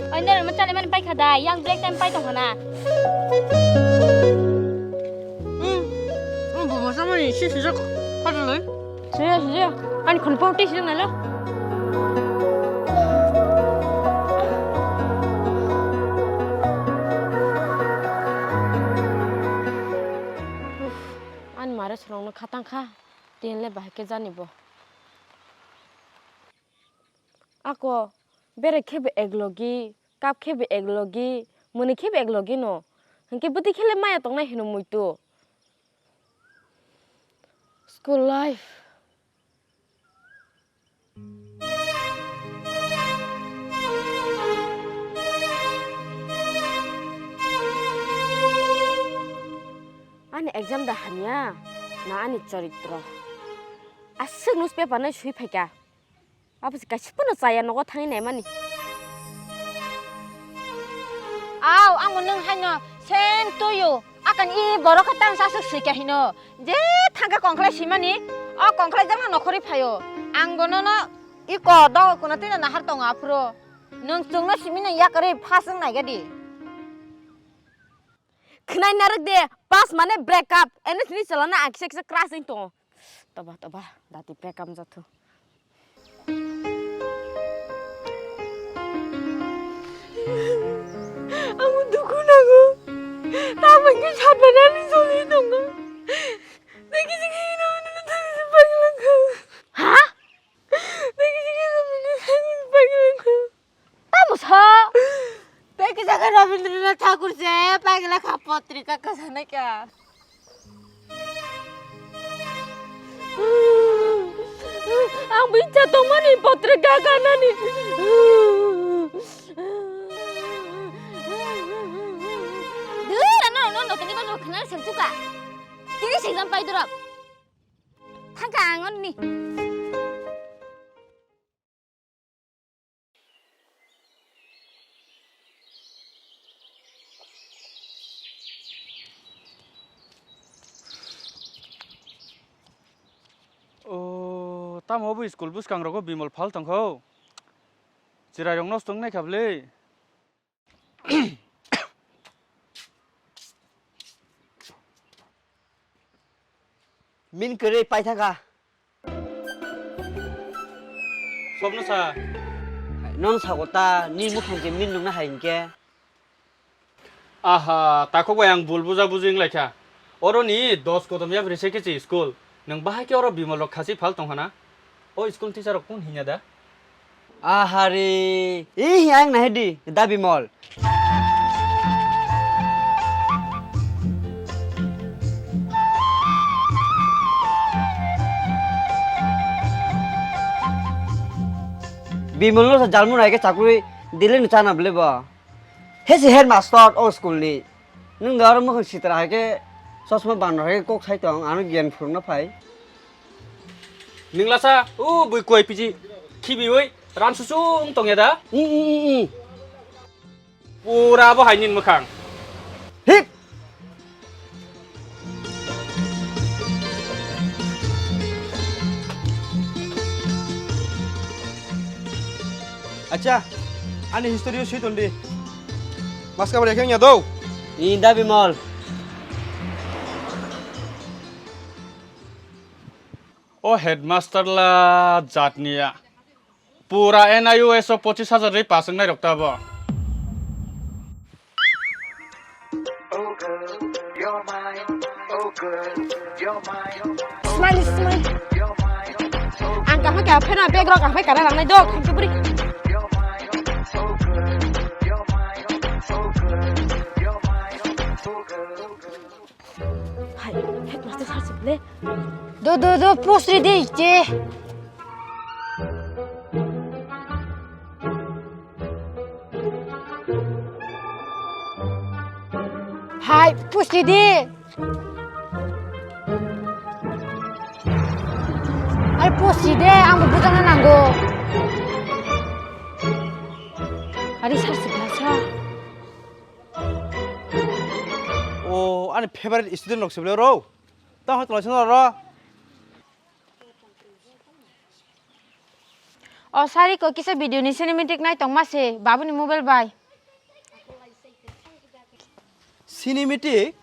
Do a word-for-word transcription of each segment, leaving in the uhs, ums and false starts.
Oy, nere mo chale mani paikha da, yang break time pai tongkha na. Hmm, hmm, bo bo samani si sijak khataloi. Sijak, sijak. Ani khun pau tei sijak nalo. Ani mare sorongno khatang kha, tin le bahai khe jani bo. Ako, bere khe bo ek logi, kap khe bo ek logi, mwnwi khe bo ek logi no. Hinkhe bwtwi khe le maya tongnai hino muitu. School life. Ani exam da hamya, na ani choritro. Aswk newspaper nai sui phaikha. Abo se kaisa phano chaya nogo thangwi naimani. Aw, ang bo nwng haino same to you. Akan i borok khe tamsa aswk swikha hino. Je thangkhe kongkhlai swimani, o kongkhlai jakno nokhorwi phaio. Ang bono no iko dogo kuno tino nahar tongo aphuru. Nwng chwngno simi nang yakarwi phaswng naigadi. Khwnai narwk de, pass mane break up. Eno sini chalana ang kisa kisa crush wng tongo. Toba, toba, dati break up jathu. Ang dukhu nango. Tamo khe sapanani joli tongo. Tei kisa kisa no no thangsi paglangkha. Ha? Tei kisa kisa no no thangsi paglangkha. Tamo sa? Tei kisa khe Rabindranath Thakur se pagla kha potrika kasanai kha. Ang bicha tongmani potrika kanani. Dura no no no tini bano khna sel chuka. Tini sel jam pai dura. Thangka ang onni. O, tamo bo school bwskangrogo Bimol phal tongkho. Chwrairok nosto wngnai kha bwle. Min kwrwi paithakha. Sobno sa. Nono sago ta, ni mukhang je min nungna hai hinkhe. Aha, takhuk bai ang bul buja buji wnglaikha. Oro ni dos kodom yapri se khe chi school. Nwng bahai khe oro Bimol rok khasi phal tongkha na? O school teacher rok kung hinya da? Ahari, i hiya ang nahe di, da Bimol. Bimol no sa jalmu nai ke chakri dile ni chana bole bo. He si headmaster o school ni. Nwng da oro mwkhang sitra hai khe chosma bandor hai khe kok sai tong, ano giyan phurungna phai. Nwng lasa, o bui koi piji khibiwi ran susu wng tong ya da? I, i, i, i. Pura bo hai nin mwkhang. Hip! Acha, ani history o swi ton di. Maska bar yakheng ya do. Inda Bimol. O headmaster la jatniya. Pura N I U S o pochis hajar ri pasang nai rok ta bo. Smile, smile. Ang kaham khe phena bag rok kaham khe kana rangnai dok, thank you bri. Hai, headmaster sir se bole. Do, do, do, post ri de iche. Hai, post ri de. Ai, post ri de, ang bo bujana nango. Ari sir se bole sa. O, Ani favorite student rok se bwle ro. Tamo tongla sino ro. O sari ko kisa video ni cinematic nai tongma se babuni mobile bai. Cinematic?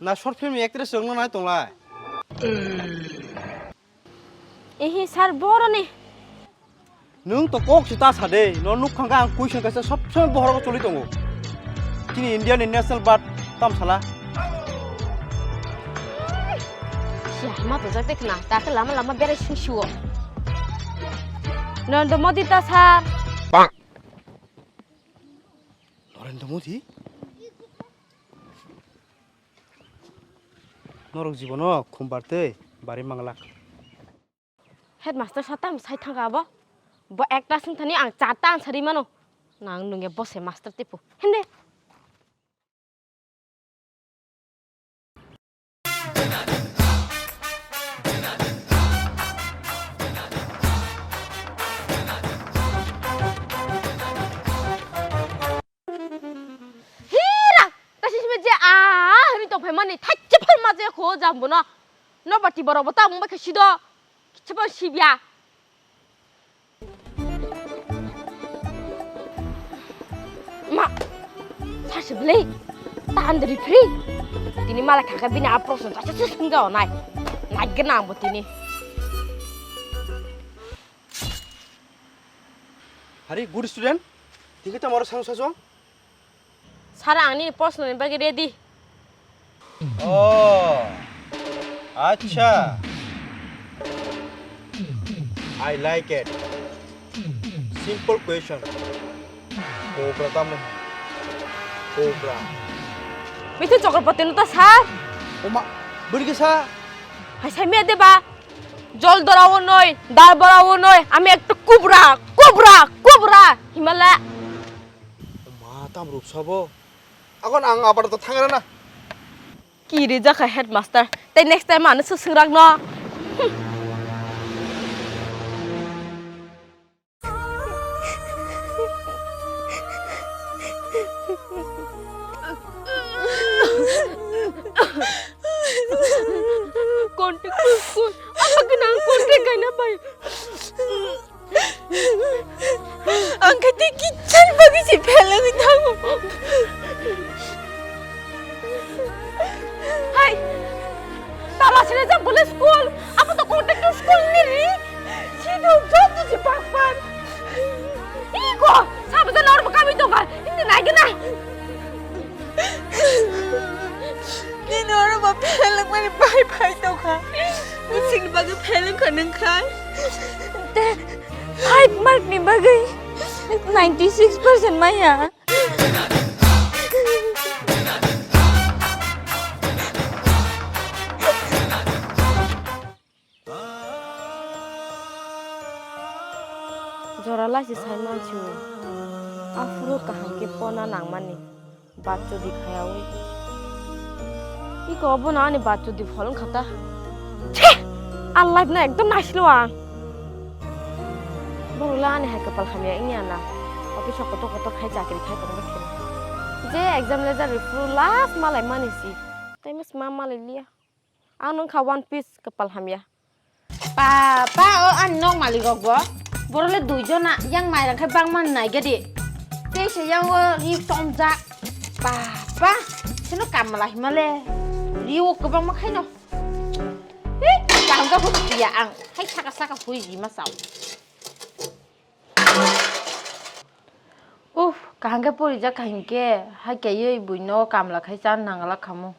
Na short film ni actress rok no nai tonglai? Ehe sir boroni. Nwng to kok se ta sa de, no nuk khang kha ang question kaisa sob somoi bohorogo choli tongo. Chini India ni national bird tam sala. Siya ma to jate khna, ta khe lama lama berai sing siwo. Narendra Modi ta sir. Narendra Modi? Norok jibono khumbar tei bari manglak. Headmaster sa tam sai thangka abo. Bo ekta sing thani ang charta answer ri mano. Nang nungya bo se master tipo. Hende. Hira! Tasi sime je a hini tong phai mani thai je phai ma je kho jam bono. No bati borok bo ta mung ba khe sido. Kichha bo sibya. Ma, sasi bwlai, ta andri free. Tini mala khaka bini a proshno ta se sungga onai. Nai gana ang bo tini. Hari good student, tiki ta moro sang sasong. Sir, ang nini proshno ni bagwi ready. Oh, acha. I like it. Simple question. Cobra tamo? Cobra. Mithun Chakraborty no ta sir? Oma, bwrwi kisa. Hai sai me de ba. Jol dora o noi, dar bora o noi, ami ekta kubra, kubra, kubra. Himala. Ma tam rup sabo. Akon ang abar to thangra na. Ki rijak kha headmaster. Tei next time ano swswng rak no. Contact school. Apa kenang contact kaina pai? Ang kati kichar bagi si phelang thango. Hai, tala sini jang boleh school. Apa to contact school ni ri? Sido joto si papan. Iko, sabe jana orang kami to kan. Ini naik na. Nini oro ba phelwng mani bai bai tongkha. Nini bagwi phelwng kha nwng khai. Te five mark ni bagwi ninety six percent maya. Jora laisi sai mansi o, aphuru kaham khe pona nangmani, bachodi khayaui. Iko obono ani bachodi phol wngkha ta. Chhe! A life no ekdom naisilo ang. Borok le ani hai kwpal hamya wngya na. Office o kotor kotor khai chakri khai tongma khe. Je exam le jari phuru last malai mani si. Tei mas ma malai liya. Ang nung kha one piece kwpal hamya. Papa, o ani nok malik rok bo. Borok le dui jona, yang mairang khai bangma nai gadi. Tei se yang o ri tomjak. Papa, sino kamla hima le. Ri o kwbangma khaino. Hi, kaham khe huk ya ang. Hai saka saka hui ri ma sao. Uf, kaham khe porijak kha hinkhe, hai kaiwi buino kamla khai cha nangla khamu.